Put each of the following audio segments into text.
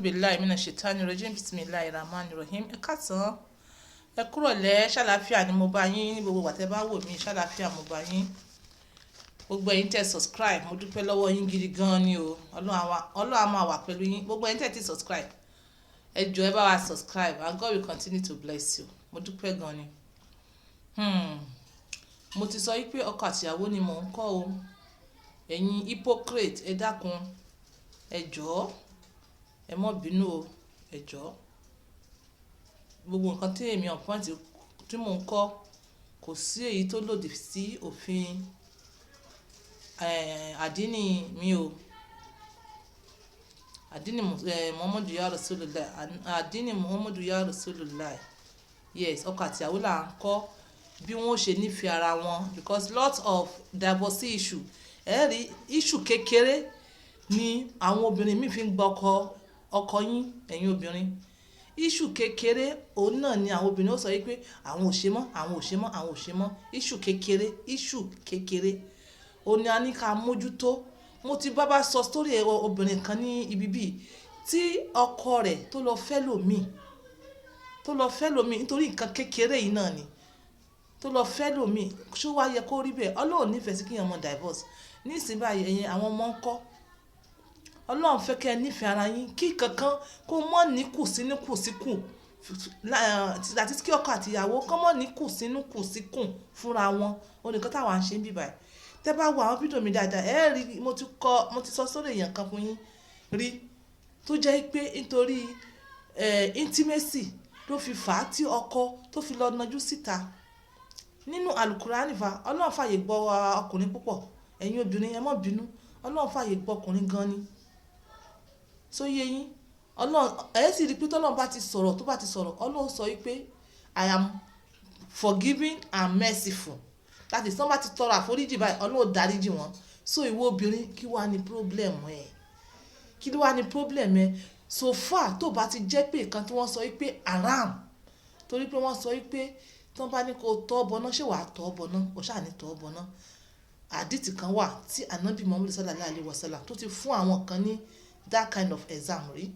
Billahi minash shaitani rajim. Bismillahir rahmanir rahim. Ẹ káàsán, ẹ kúrọ̀lẹ́. Ṣàlàáfíà ni mo bá yín ní gbogbo ìgbà tẹ́ bá wò mí? Ṣàlàáfíà mo bá yín. Gbogbo ẹ̀yin tẹ́ subscribe, mo dúpẹ́ lọ́wọ́ yín gidi gan ni o. Ọlọ́run á máa wà pẹ̀lú yín. Gbogbo ẹ̀yin tẹ́ ti subscribe, ẹ jọ̀ọ́, ẹ bá wa subscribe, and God will continue to bless you. Mo dúpẹ́ gan ni. Mo ti sọ wípé ọkọ àtìyàwó ni mò ń kọ́ o. Ẹ̀yin hypocrite, ẹ dákun, ẹ jọ̀ọ́, ẹ má bínú o, ẹ jọ̀ọ́. Gbogbo nǹkan tí èmi on point tí mò ń kọ́, kò sí èyí tó lòdì sí òfin àdínì mi o. Àdínì Muhammadu ya Rasulullah, àdínì Muhammadu ya Rasulullah. Yes, ọkọ àtìyàwó là ń kọ́ bí wọ́n ṣe nífẹ̀ẹ́ ara wọn, because lot of divorce issue, ẹ rí issue kékeré ni àwọn obìnrin míì fi ń gba ọkọ ọkọ yín. Ẹ̀yin obìnrin, issue kékeré òun náà ni àwọn obìnrin ó sọ wípé àwọn ò ṣe mọ́, àwọn ò ṣe mọ́, àwọn ò ṣe mọ́. Issue kékeré, issue kékeré òun ni a ní ká mójútó. Mo ti bá sọ story obìnrin kan ní ibi bíi tí ọkọ rẹ̀ tó lọ fẹ́ lòmíì, tó lọ fẹ́ lòmíì nítorí nǹkan kékeré yìí náà ni tó lọ fẹ́ lòmíì. Ṣó wá yẹ kó rí bẹ́ẹ̀? Ọlọ́run nífẹ̀ẹ́ sí kí èèyàn mọ divorce nísìnyí báyìí. Ẹ̀yin àwọn ọmọ ń kọ́? Ọlọ́run fẹ́ kẹ́ ẹ nífẹ̀ẹ́ ara yín, kí kankan kó mọ́ ní kù sínú kù síkù, àti kí ọkọ àti ìyàwó kó mọ́ ní kù sínú kù síkùn fúnra wọn. Ó ní nǹkan táwa ń ṣe ń bí báyìí. Tẹ́ bá wo àwọn fídíò mi dáadáa, ẹ rí mo ti kọ, mo ti sọ sórí èèyàn kan fún yín rí tó jẹ́ pé nítorí intimacy ló fi fà á tí ọkọ tó fi lọ najú síta. Nínú Àlùkùránì fa, Ọlọ́run fàyè gbọ́ ọkùnrin púpọ̀. Ẹ̀yin obìnrin, ẹ má bínú, Ọlọ́run fàyè gbọ́ ọkùnrin gan ni. So yé yín? Ọlọ́run, ẹ sì rí pé tọ́lọ́run bá ti sọ̀rọ̀, tó bá ti sọ̀rọ̀, Ọlọ́run sọ wípé, "I am forgiving and merciful." That is, tí wọ́n bá ti tọrọ àforíjì báyìí, Ọlọ́run ó dáríjì wọ́n. So ìwọ obìnrin, kí wá ní problem ẹ? Kí ló wá ní problem ẹ? So far tó bá ti jẹ́ pé nǹkan tí wọ́n sọ wípé haram, torí pé wọ́n sọ wípé tí wọ́n bá ní kó tọ́ bọná, ṣé wàá tọ́ bọná? O ṣáà ní tọ́ bọná. Àdìtì kan wà tí Ànábì Muhammad sallallahu alaihi wasallam tó ti fún àwọn kan ní that kind of exam rí.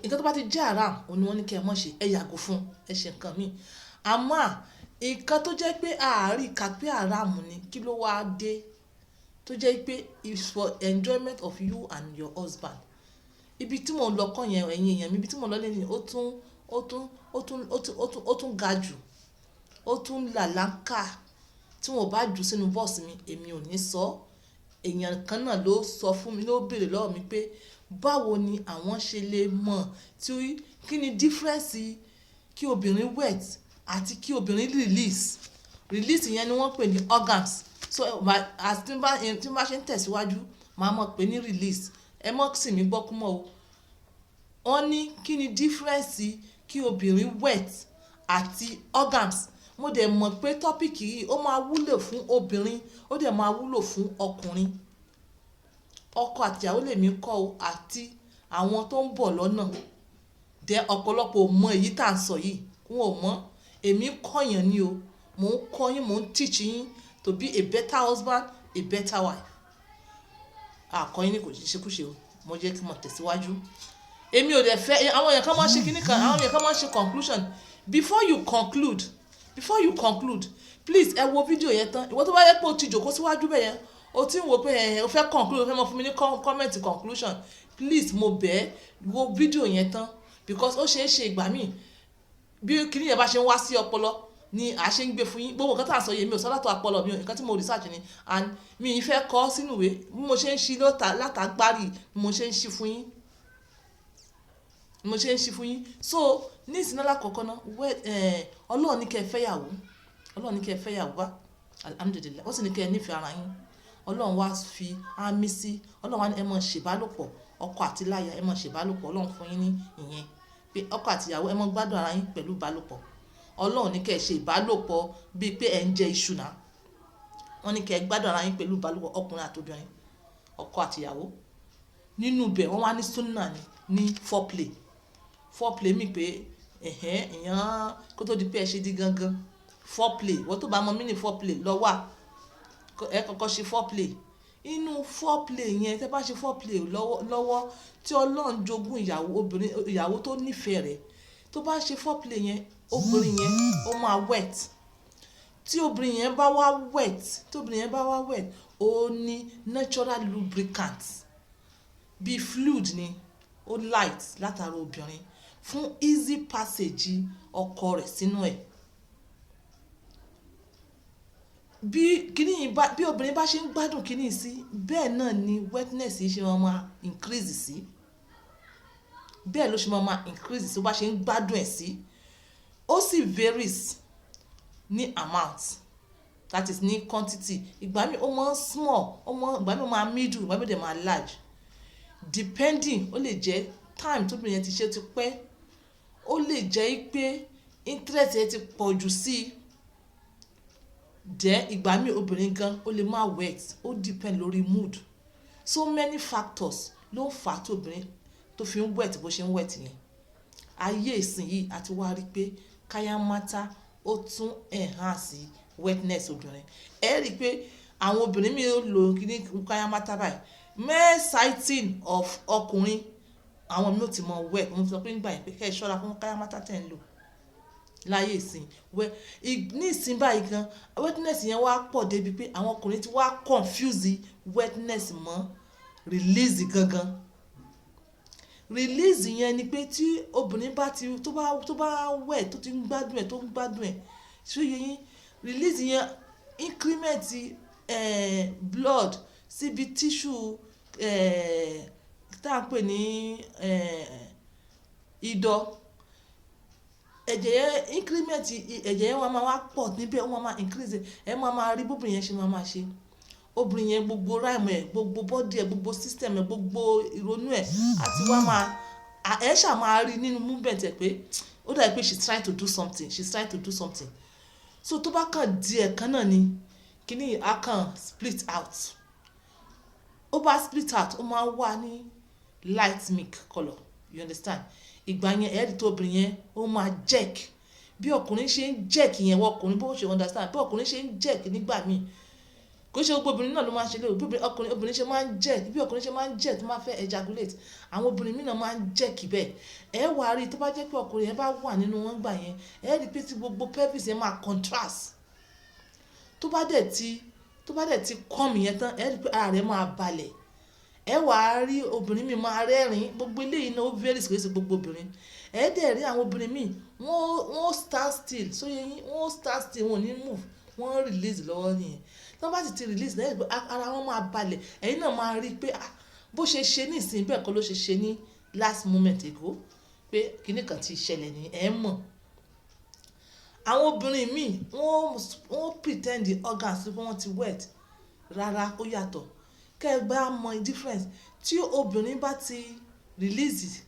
Nǹkan tó bá ti jẹ́ haram, òun ni wọ́n ní kí ẹ má ṣe, ẹ yàgò fún, ẹ ṣe nǹkan míì. Àmọ́ nǹkan tó jẹ́ pé àárí kà pé haram ni, kí ló wá dé tó jẹ́ pé it's for enjoyment of you and your husband? Ibi tí mò ń lọ kọ́ yẹn, ẹ̀yin èèyàn mi, ibi tí mò ń lọ lẹ́nu, ó tún ó tún ó tún ó tún ó tún ó tún ga jù, ó tún làlánkà. Tí wọ́n ò bá jù sínú bọ́ọ̀sì mi, èmi ò ní sọ. Èèyàn kan náà ló sọ fún mi, ló béèrè lọ́wọ́ mi pé báwo ni àwọn ṣe lè mọ̀ tí kí ni difference kí obìnrin wet àti kí obìnrin release. Release yẹn ni wọ́n pè ní orgasm. So as tí n bá ṣe ń tẹ̀síwájú, màá mọ̀ pé ní release. Ẹ mọ̀ sì mí gbọ́ kú mọ́ o. Wọ́n ní kí ni difference kí obìnrin wet àti orgasm. Mo dẹ̀ mọ̀ pé topic yìí, ó máa wúlò fún obìnrin, ó dẹ̀ máa wúlò fún ọkùnrin. Ọkọ àti ìyàwó lèmi kọ́ o, àti àwọn tó ń bọ̀ lọ́nà. Dẹ̀ ọ̀pọ̀lọpọ̀ ò mọ èyí tá à ń sọ yìí, wọn ò mọ̀. Èmi kọ́ yàn ni o. Mò ń kọ́ yín, mò ń teach yín to be a better husband, a better wife. Àkọ́ yín ní kò ṣe kúṣe o. Mo jẹ́ kí mo tẹ̀síwájú. Èmi ò dẹ̀ fẹ́ àwọn èèyàn kan máa ń ṣe kíní kan, àwọn èèyàn kan máa ń ṣe conclusion. Before you conclude, please, ẹ wo fídíò yẹn tán. Ìwọ tó bá yẹ pé o ti jòkó síwájú bẹ́ẹ̀ yẹn, o ti ń wò pé ẹ o fẹ́ conclude, o fẹ́ mọ fún mi ní comment conclusion, please, mo bẹ̀ ẹ́, wo fídíò yẹn tán, because ó ṣeé ṣe ìgbà míì bí kíní yẹn bá ṣe ń wá sí ọpọlọ ni à ṣe ń gbé fún yín. Gbogbo nǹkan tá à ń sọ yìí, mi ò sọ látọ̀ ọpọlọ mi o. Nǹkan tí mo research ni, and mi ì fẹ́ kọ sínú ìwé. Bí mo ṣe ń ṣí látàgbárí ni mo ṣe ń ṣí fún yín, mo ṣe ń ṣí fún yín. So ní ìsìn náà, lákọ̀ọ́kọ́ náà, Ọlọ́run ní kẹ́ ẹ fẹ́yàwó, Ọlọ́run ní kẹ́ ẹ fẹ́yàwó bá, alhamdulillah. Ó sì ní kẹ́ ẹ nífẹ̀ẹ́ ara yín. Ọlọ́run wá fi àmì sí, Ọlọ́run wá ní ẹ máa ṣèbálòpọ̀, ọkọ àti láya, ẹ máa ṣèbálòpọ̀. Ọlọ́run fún yín ní ìyẹn pé ọkọ àti ìyàwó, ẹ máa gbádùn ara yín pẹ̀lú ìbálòpọ̀. Ọlọ́run ní kẹ́ ẹ ṣe ìbálòpọ̀ bíi pé ẹ ń jẹ iṣu náà. Wọ́n ní kẹ́ ẹ gbádùn ara yín pẹ̀lú ìbálòpọ̀, ọkùnrin àti obìnrin, ọkọ àti ìyàwó. Nínú ibẹ̀, wọ́n wá ní sunnah ni ní foreplay. Foreplay mi pé ẹ̀hẹ́n èèyàn kó tó di pé ẹ ṣe di gangan foreplay. Wọ́n tó bá mọ meaning foreplay, lọ wà, ẹ kọ́kọ́ ṣe foreplay. Inú foreplay yẹn, tẹ́ bá ṣe foreplay lọ́wọ́ lọ́wọ́, tí Ọlọ́run jogún ìyàwó, obìnrin, ìyàwó tó nífẹ̀ẹ́ rẹ̀, tó bá ṣe foreplay yẹn, obìnrin yẹn ó máa wet. Tí obìnrin yẹn bá wá wet, tí obìnrin yẹn bá wá wet, ó ní natural lubricant bí fluid ni, ó light látara obìnrin fún easy passage ọkọ rẹ̀ sínú ẹ̀. Bí kíní yìí bá, bí obìnrin bá ṣe ń gbádùn kíní sí, bẹ́ẹ̀ náà ni wetness yìí ṣe máa máa increase sí. Bẹ́ẹ̀ ló ṣe máa máa increase sí bó bá ṣe ń gbádùn ẹ̀ sí. Ó sì varies ní amount, that is, ní quantity. Ìgbà míì ó máa ń small, ó máa, ìgbà míì ó máa middle, ìgbà míì ó dẹ̀ máa large. Depending, ó lè jẹ́ time tí obìnrin yẹn ti ṣe ti pẹ́, ó lè jẹ́ pé interest ẹ ti pọ̀ jù sí i. Then ìgbà míì obìnrin gan ó lè má wet, ó depend lórí mood. So many factors ló ń fà tí obìnrin tó fi ń wet bó ṣe ń wet yẹn. Ayé ìsìn yìí a ti wá rí pé káyámátá ó tún enhance wetness obìnrin. Ẹ rí i pé àwọn obìnrin mìíràn ó lò kíní káyámátá báyìí. Mere sighting of ọkùnrin, àwọn mìíràn ò tí mọ wet. Mo sọ pé nígbà yẹn pé kí ẹ ṣọ́ra fún káyámátá tí ẹ̀ ń lò láyé ìsìn. Ní ìsìn báyìí gan, wetness yẹn wá pọ̀ débi pé àwọn ọkùnrin tí wá confuse wetness mọ́ release gangan. Release yẹn ni pé tí obìnrin bá ti, tó bá wet, tó ti ń gbádùn ẹ̀, tó ń gbádùn ẹ̀, ṣé ó yé yín? Release yẹn increment blood síbi tissue tí à ń pè ní ìdọ̀. Ẹ̀jẹ̀ yẹn increment, ẹ̀jẹ̀ yẹn máa wá pọ̀ níbẹ̀, ó máa máa increase. Ẹ máa máa rí bí obìnrin yẹn ṣe máa máa ṣe. Obìnrin yẹn, gbogbo rhythm ẹ̀, gbogbo body ẹ̀, gbogbo system ẹ̀, gbogbo ìrònú ẹ̀, àti wá máa, ẹ ṣà máa rí nínú movement ẹ̀ pé ó dàbí pé she's trying to do something, she's trying to do something. So tó bá kàn di ẹ̀kan náà ni kíní á kàn split out. Ó bá split out, ó máa ń wà ní light milk colour, you understand? Ìgbà yẹn ẹ rí tó obìnrin yẹn ó máa jerk. Bí ọkùnrin ṣe ń jerk yẹn, wọ ọkùnrin bó ṣe understand, bí ọkùnrin ṣe ń jerk nígbà míì, kò ṣe gbogbo obìnrin náà ló máa ń ṣe léwu. Bí ọkùnrin, obìnrin ṣe máa ń jerk, bí ọkùnrin ṣe máa ń jerk tó máa fẹ́ ejaculate, àwọn obìnrin mìíràn máa ń jerk bẹ́ẹ̀. Ẹ wá rí tó bá jẹ́ pé ọkùnrin yẹn bá wà nínú wọn gbà yẹn, ẹ rí pé tí gbogbo pelvis yẹn máa contrast. Tó bá dẹ̀ ti come yẹn tán, ẹ rí pé ara rẹ̀ máa balẹ̀. Ẹ wá rí obìnrin mi máa rẹ́rìn. Gbogbo eléyìí náà ó varies, kò ṣe gbogbo obìnrin. Ẹ dẹ̀ rí àwọn obìnrin míì, wọ́n stand still, ṣó yé yín? Wọ́n stand still, wọ́n ò ní move, wọ́n release lọ́wọ́ nìyẹn. Tí wọ́n bá sì ti release, ẹ rí pé ara wọn máa balẹ̀. Ẹ̀yin náà máa rí pé, ah, bó ṣe ṣe ní ìsìn bẹ́ẹ̀ kọ́ ló ṣe ṣe ní last moment ago, pé kíní kan ti ṣẹlẹ̀ ní ẹ mọ̀. Àwọn obìnrin míì wọ́n pretend the organs pé wọ́n ti wet. Rárá, ó yàtọ̀. Kẹ́ ẹ bá mọ difference, tí obìnrin bá ti release,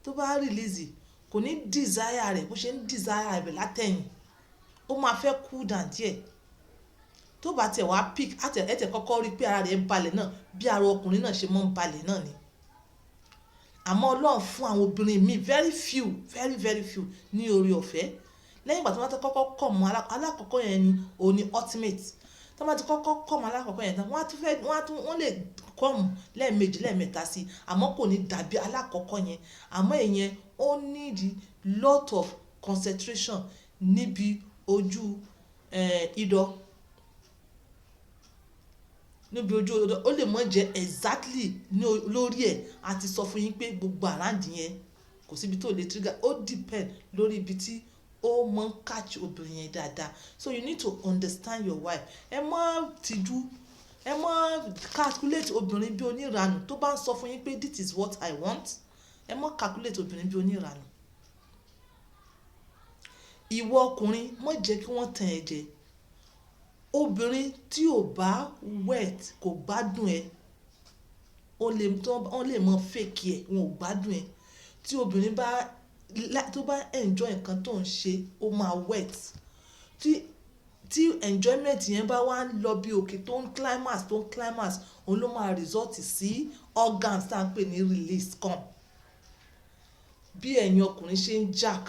tó bá release, kò ní desire rẹ̀ bó ṣe ń desire rẹ̀ látẹ̀yìn. Ó máa fẹ́ cool down díẹ̀. Tó bá tiẹ̀ wá pick, ẹ tẹ̀ kọ́kọ́ rí pé ara rẹ̀ balẹ̀ náà, bí ara ọkùnrin náà ṣe máa ń balẹ̀ náà ni. Àmọ́ Ọlọ́run fún àwọn obìnrin míì, very few, very very few, ní oore ọ̀fẹ́. Lẹ́yìn ìgbà tí wọ́n bá ti kọ́kọ́ come alákọ̀ọ́kọ́ yẹn ni òun ni ultimate. Tí wọ́n bá ti kọ́kọ́ come alákọ̀ọ́kọ́ yẹn tán, wọ́n á tún fẹ́, wọ́n á tún, wọ́n lè come lẹ́ẹ̀mejì, lẹ́ẹ̀mẹ́ta sí i, àmọ́ kò ní dàbí alákọ̀ọ́kọ́ yẹn. Àmọ́ ìyẹn ó need lot of concentration níbi ojú ìdọ̀, níbi ojú ìdọ̀. Ó lè má jẹ́ exactly ní lórí ẹ̀. A ti sọ fún yín pé gbogbo around yẹn, kò sí ibi tó lè trigger. Ó depend lórí ibi tí ó máa ń catch obìnrin yẹn dáadáa. So you need to understand your wife. Ẹ má tijú, ẹ má calculate obìnrin bí oníranù. Tó bá ń sọ fún yín pé "This is what I want," ẹ má calculate obìnrin bí oníranù. Ìwọ ọkùnrin, má jẹ́ kí wọ́n tàn ẹ́ jẹ. Obìnrin tí ò bá wet kò gbádùn ẹ. Ó lè, wọ́n lè mọ fake ẹ, wọn ò gbádùn ẹ. Tí obìnrin bá, tó bá enjoy nǹkan tó ń ṣe, ó máa wet. Tí enjoyment yẹn bá wá ń lọ bí òkè, tó ń climax, tó ń climax, òun ló máa result sí organs tí à ń pè ní release come. Bí ẹ̀yin ọkùnrin ṣe ń jerk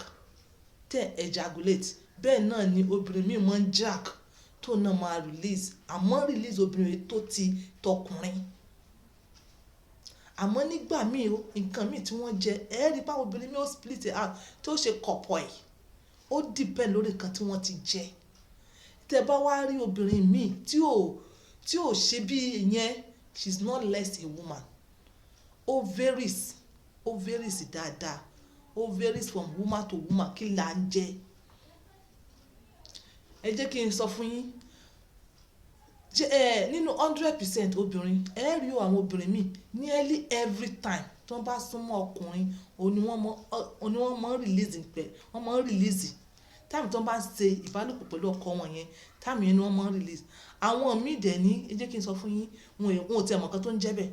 tẹ ejaculate, bẹ́ẹ̀ náà ni obìnrin míì máa ń jerk. tó náà máa release. Àmọ́ release obìnrin tó ti tọkùnrin. Àmọ́ nígbà míì o, nǹkan míì tí wọ́n jẹ, ẹ rí pé àwọn obìnrin míì ó split it out tó ṣe kọ̀pọ̀ ẹ̀. Ó depend lórí nǹkan tí wọ́n ti jẹ. Tẹ bá wá rí obìnrin míì tí ò ṣe bí ìyẹn, she is not less a woman. Ó varies, ó varies dáadáa. Ó varies from woman to woman. Kí là ń jẹ? Ẹ jẹ́ kí n sọ fún yín. Ẹ nínú 100% obìnrin, ẹ rí àwọn obìnrin míì nearly every time tí wọ́n bá súnmọ́ ọkùnrin, òun ni wọ́n mọ̀, òun ni wọ́n mọ̀ release pẹ̀, wọ́n mọ̀ release. Time tí wọ́n bá ń ṣe ìbálòpọ̀ pẹ̀lú ọkọ wọn yẹn, time yẹn ni wọ́n mọ̀ release. Àwọn míì dẹ̀ ní, ẹ jẹ́ kí n sọ fún yín, wọn ò tí ẹ mọ̀ nǹkan tó ń jẹ́ bẹ́ẹ̀.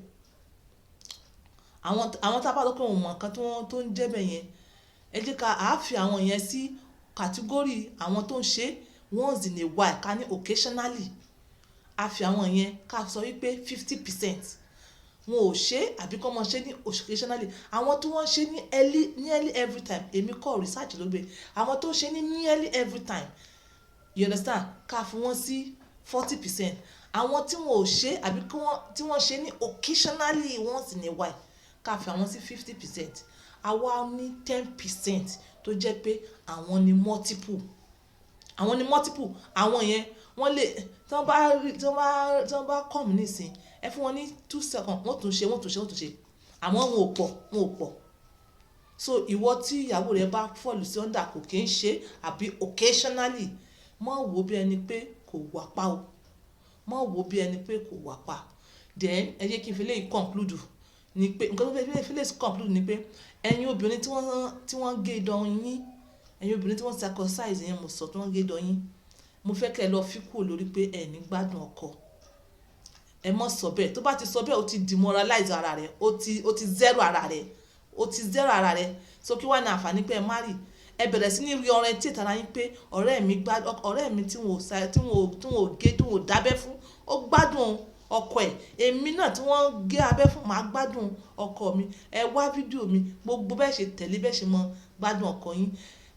Àwọn tí a bá sọ pé wọn ò mọ̀ nǹkan tó ń jẹ́ bẹ́ẹ̀ yẹn, ẹ jẹ́ ká a fi àwọn yẹn sí category àwọn tó ń ṣe once in a while, ká ní occasionally. A fi àwọn yẹn ká sọ wípé 50% wọn ò ṣe àbí kọ́ mọ ṣe ní occasionally. Àwọn tí wọ́n ṣe ní nearly every time, èmi kọ́, research ló gbé. Àwọn tó ń ṣe ní nearly every time, you understand, ká fi wọ́n sí 40%. Àwọn tí wọn ò ṣe àbí kí wọ́n, tí wọ́n ṣe ní occasionally, once in a while, ká fi àwọn sí 50%. Àwa ní 10% tó jẹ́ pé àwọn ni multiple. Àwọn ni multiple. Àwọn yẹn wọ́n lè, tí wọ́n bá rí, tí wọ́n bá come nísìnyí, ẹ fún wọn ní 2 seconds, wọ́n tún ṣe, wọ́n tún ṣe, wọ́n tún ṣe. Àmọ́ wọn ò pọ̀, wọn ò pọ̀. So ìwọ tí ìyàwó rẹ bá fall sí under kò kí ń ṣe àbí occasionally, má wò bí ẹni pé kò wà pa o. Má wò bí ẹni pé kò wà pa. Then ẹ jẹ́ kí n fi léyìí conclude ni pé nǹkan tó fẹ́ fi léyìí conclude ni pé ẹ̀yin obìnrin tí wọ́n gé idán yín, ẹ̀yin obìnrin tí wọ́n circumcise yẹn, mo sọ, tí wọ́n gé idán yín, mo fẹ́ kí ẹ lọ fi kúrò lórí pé ẹ ní gbádùn ọkọ. Ẹ má sọ bẹ́ẹ̀. Tó bá ti sọ bẹ́ẹ̀, o ti demoralize ara rẹ, o ti zero ara rẹ, o ti zero ara rẹ. So kí wá ní àǹfààní pé ẹ marry? Ẹ bẹ̀rẹ̀ sí ní reorientate ara yín pé ọ̀rẹ́ mi gbádùn, ọ̀rẹ́ mi tí wọn ò gé, tí wọn ò dábẹ́ fún, ó gbádùn ọkọ ẹ̀. Èmi náà tí wọ́n gé abẹ́ fún, màá gbádùn ọkọ mi. Ẹ wá fídíò mi gbogbo bẹ́ẹ̀ ṣe tẹ̀lé bẹ́ẹ̀ ṣe mọ gbádùn ọkọ yín.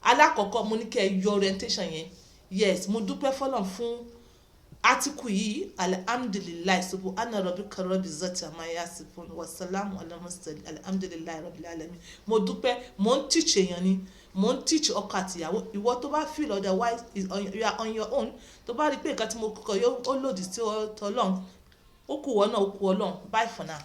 Alákọ̀ọ́kọ́, mo ní kí ẹ yọ orientation yẹn. Yes, mo dúpẹ́ f'Ọlọ́run fún átíkù yìí. Alhamdulillahi, subhana rabbika rabbil izzati amma yasifun, wasalamu ala mursalin, alhamdulillahi rabbil alamin. Mo dúpẹ́. Mo ń teach èèyàn ni, mo ń teach ọkọ àtìyàwó. Ìwọ tó bá feel otherwise, you are on your own. Tó bá rí pé nǹkan tí mo kọ yóò ó lòdì sí Ọlọ́run, ó kù wọ́n náà, ó kù Ọlọ́run. Bye for now.